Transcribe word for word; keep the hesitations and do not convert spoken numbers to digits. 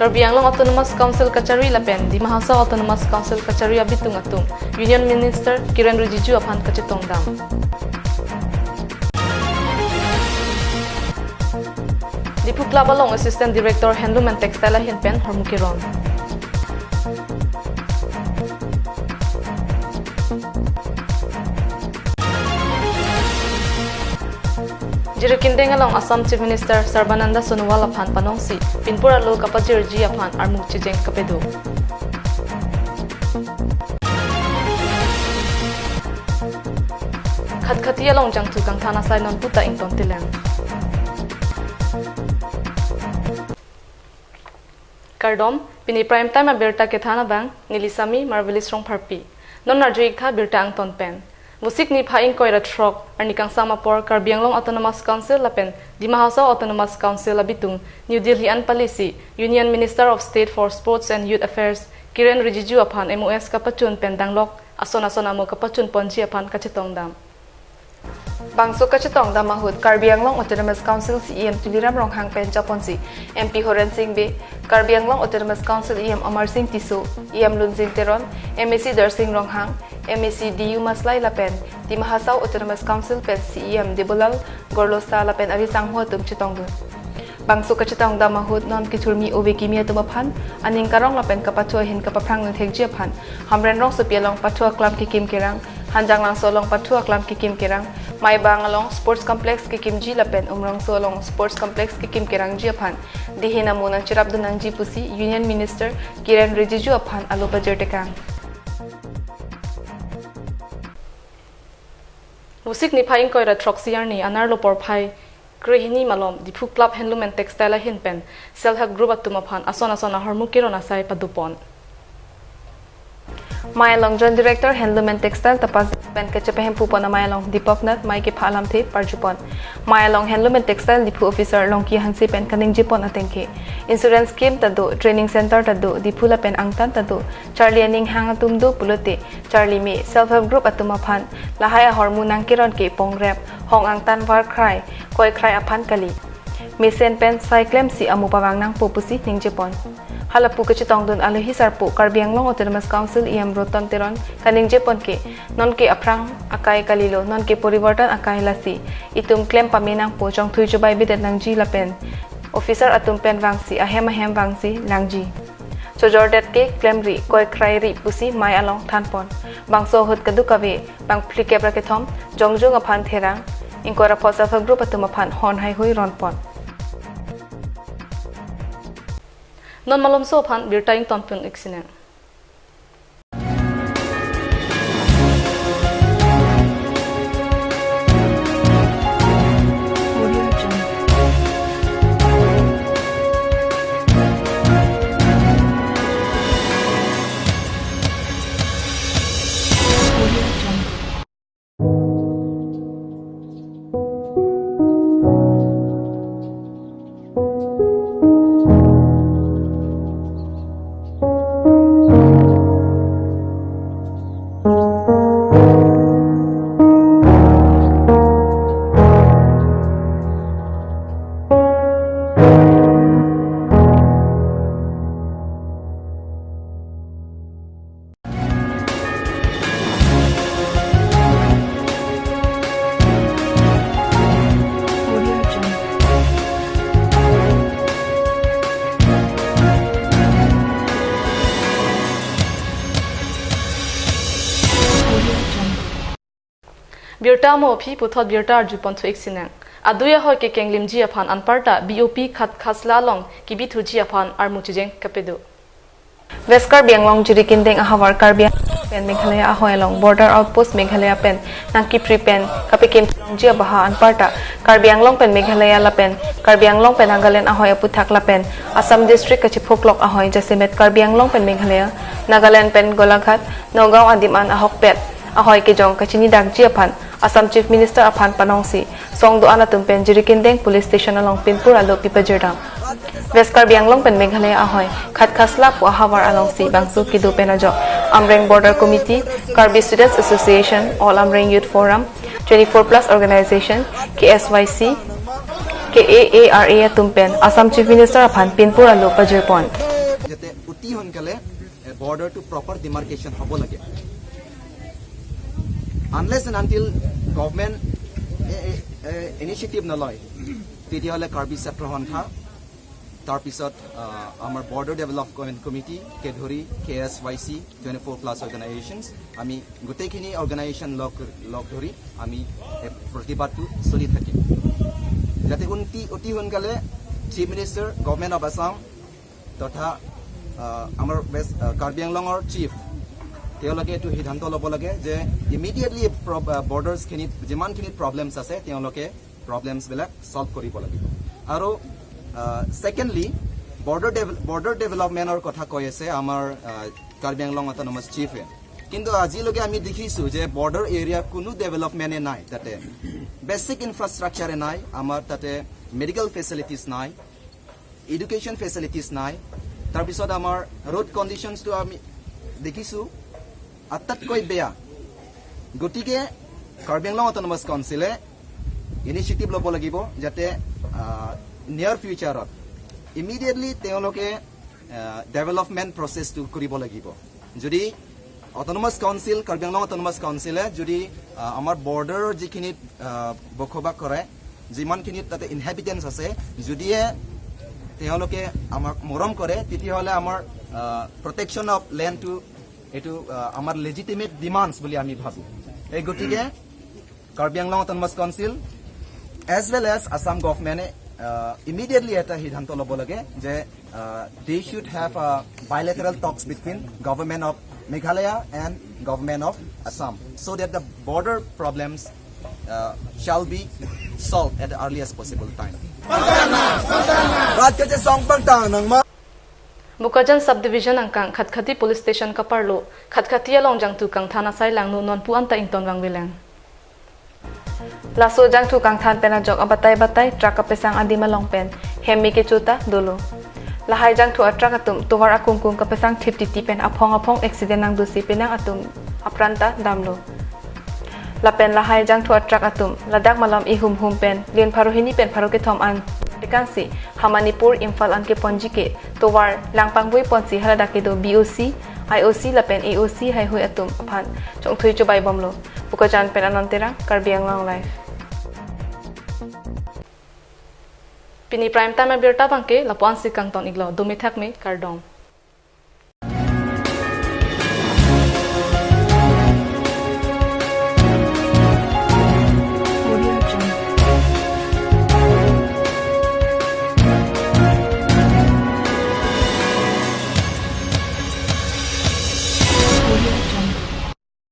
Karbi Anglong Autonomous Council kachari lapen Dima Hasao Autonomous Council kachari abitung atum Union Minister Kiren Rijiju aphan kachetongdam. Diphu Club along Assistant Director Handloom and Textile ahin pen hormu keron. Jirikindeng along Assam Chief Minister Sarbananda Sonowal aphan panongsi pinpur alo kapajirji aphan armu chijeng kapado. Khatkhati along jangthu kangthan asai non puta ington tilang. Kardom, pini Prime Time abirta kethan abang, neli Sami Marvelous Rongpharpi. Non arju-ik tha birta angton pen. Vosik niphai ingkoi ra throk, arni kangsam apor Karbi Anglong Autonomous Council lapen Dima Hasao Autonomous Council abitung New Delhi an palisi Union Minister of State for Sports and Youth Affairs Kiren Rijiju aphan M O S kapachun pen danglok ason ason amo kapachun ponji aphan kachetongdam. Bangso kachetongdam ahut Karbi Anglong Autonomous Council C E M Tuliram Ronghang pen japonsi M P Horen Sing Bey, Karbi Anglong Autonomous Council E M Amar Sing Tisso, E M Lunjin Teron, M A C Darsing Ronghang, M A C D U Maslai lapen Dima Hasao Autonomous Council pen C E M Debolal Gorlosa lapen ari sangho atum chetongdun. Bangso kachetongdam ahut non kethurmi ove kimi atum aphan aning karong lapen kapathu ahin kapaphrang nangthekji aphan Hamren rongsopi along pathu aklam kekim kerang, Hanjanglangso along pathu aklam kekim kerang, Maibang along sports complex kekimji lapen Umrongso along sports complex kekim kerangji aphan dihin amo nangcherapdun nangji pusi Union Minister Kiren Rijiju aphan alo pajirtekang. Vosik niphai ingkoi ra throksi arni anerlo porphai krehini malom Diphu Club Handloom and Textile ahin pen Self Help Group atum aphan ason ason ahormu keron asai padopon. Mai along Joint Director Handloom and Textile Tapas pen kachepahemphu pon amai along Deepak Nath mai kepha alamthe parjupon. Mai along Handloom and Textile Diphu Officer Longki Hanse pen kaningjepon atengke insurance scheme ta do, training center ta do, Diphu lapen angtan ta do, charli aning hang atum do pulote charli me self help group atum aphan lahai ahormu nangkeron ke pongrep, hong angtan var krai, koi krai aphan kali. Mesen pen sai klemsi amo pavang nangpo pusi ningjepon. Halapu kachetongdun alohi sarpo Karbi Anglong Autonomous Council E M Roton Teron kaningjepon ke, nonke aphrang akai kalilo, nonke porivartan akai lasi itum klem pame nangpo, chongthui chobai bedet nangji lapen officer atum pen vangsi ahem ahem vangsi langji. Chojordet ke klemri, koi krairi pusi mai along thanpon. Bangso ahut kadokave bang phlikep ra kethom jongjung aphan therang, ingkoi ra pho self help group atum aphan hon haihui ronpon. Non malomso aphan birta ingtonpon-ik sinang. Birta amo aphi puthot birta arjupon thu-ik sinang. Adui ahoi kekenglimji aphan anparta B O P Khatkhasla along kebithuji aphan armu chijeng kapado. West Karbi Anglong Jirikindeng ahavar Karbi Anglong pen Meghalaya ahoi along border outpost Meghalaya pen nangkipri pen kapekim longji abaha anparta Karbi Anglong pen Meghalaya lapen Karbi Anglong pen Nagaland ahoi aputhak lapen Assam district kachiphoklok ahoi jasemet Karbi Anglong pen Meghalaya, Nagaland pen Golaghat, Nagaon adim an ahokpet ahoi kejong kachinidakji aphan Assam Chief Minister aphan panongsi song do-an atum pen Jirikindeng Police Station along pinpur alo pipajirdam. West Karbi Anglong pen Meghalaya ahoi Khatkhasla pu ahavar alongsi bangso kedo pen ajok Amreng Border Committee, Karbi Students Association, All Amreng Youth Forum, twenty-four plus Organization, K S Y C, K A A R A atum pen Assam Chief Minister aphan pinpur alo pajirpon. গ'লে বৰ্ডাৰটো প্ৰপাৰ ডিমাৰ্কেশ্যন হ'ব লাগে। Unless and until government initiative নলয়, তেতিয়াহ'লে কাৰ্বি ছাত্ৰ সন্থা, তাৰপিছত আহ, আমাৰ বৰ্ডাৰ ডেভেলপমেণ্ট কমিটিকে ধৰি K S Y C, twenty four plus organisations, আমি গোটেইখিনি অৰ্গেনাইজেশ্যন লগ লগ ধৰি আমি এই প্ৰতিবাদটো চলি থাকিম, যাতে অতি অতি সোনকালে chief minister, government of Assam তথা আহ, আমাৰ ৱেষ্ট আহ, কাৰ্বি আংলঙৰ চিফ, তেওঁলোকে এইটো সিদ্ধান্ত ল'ব লাগে যে ইমিডিয়েটলি বৰ্ডাৰ্ছখিনিত যিমানখিনি প্ৰব্লেমছ আছে তেওঁলোকে প্ৰব্লেমছবিলাক ছল্ভ কৰিব লাগিব। আৰু ছেকেণ্ডলি, বৰ্ডাৰ ডেভেল বৰ্ডাৰ ডেভেলপমেণ্টৰ কথা কৈ আছে আমাৰ আহ, কাৰ্বি আংলং অট'নমাছ চিফে, কিন্তু আজিলৈকে আমি দেখিছোঁ যে বৰ্ডাৰ এৰিয়া কোনো ডেভেলপমেণ্টে নাই, তাতে বেচিক ইনফ্ৰাষ্ট্ৰাকচাৰে নাই, আমাৰ তাতে মেডিকেল ফেচিলিটিজ নাই, এডুকেশ্যন ফেচিলিটিজ নাই, তাৰপিছত আমাৰ ৰোড কণ্ডিশ্যনছটো আমি দেখিছোঁ আটাইতকৈ বেয়া। গতিকে কাৰ্বি আংলং অট'নমাছ কাউন্সিলে ইনিচিয়েটিভ ল'ব লাগিব যাতে নিয়াৰ ফিউচাৰত ইমিডিয়েটলি তেওঁলোকে ডেভেলপমেণ্ট প্ৰচেছটো কৰিব লাগিব। যদি অট'নমাছ কাউন্সিল, কাৰ্বি আংলং অট'নমাছ কাউন্সিলে যদি আহ, আমাৰ বৰ্ডাৰৰ যিখিনিত আহ, বসবাস কৰে, যিমানখিনিত তাতে ইনহেবিটেণ্টছ আছে, যদিহে তেওঁলোকে আমাক মৰম কৰে, তেতিয়াহ'লে আমাৰ প্ৰটেকশ্যন অফ লেণ্ডটো এইটো আহ, আমাৰ লেজিটিমেট ডিমাণ্ডছ বুলি আমি ভাবোঁ। এই গতিকে Karbi Anglong autonomous council as well as Assam গভৰ্ণমেণ্টে ইমিডিয়েটলি এটা সিদ্ধান্ত ল'ব লাগে যে they should have bilateral talks between government of Meghalaya and government of Assam so that the border problems uh, shall be solved at the earliest possible time. Rat kachesong pangtang nangma. Bokajan Subdivision angkang Khatkhati Police Station kaparlo Khatkhati along jangthu kangthan asai langno nonpu anta ington vangvelang. Laso jangthu kangthan pen ajok abatai batai truck kapesang adim along pen hem me kecho ta dolo. Lahai jangthu atruck atum tovar akungkung kapesang thip titi pen aphong aphong accident nangdusi penang atum apran ta damlo. Lapen lahai jangthu atruck atum ladak malom ihum hum pen lin pharo hini pen pharo kethom an tekangsi ha Manipur Imphal an keponji ke tovar langpangvoi ponsi haladak kedo B O C, I O C lapen A O C haihui atum aphan chongthui chobai bomlo. Bokajan pen Anand Terang, Karbi Anglong Live. Pini prime time abirta abangke lapu-ansi kangton iklo, dome thakme, kardom.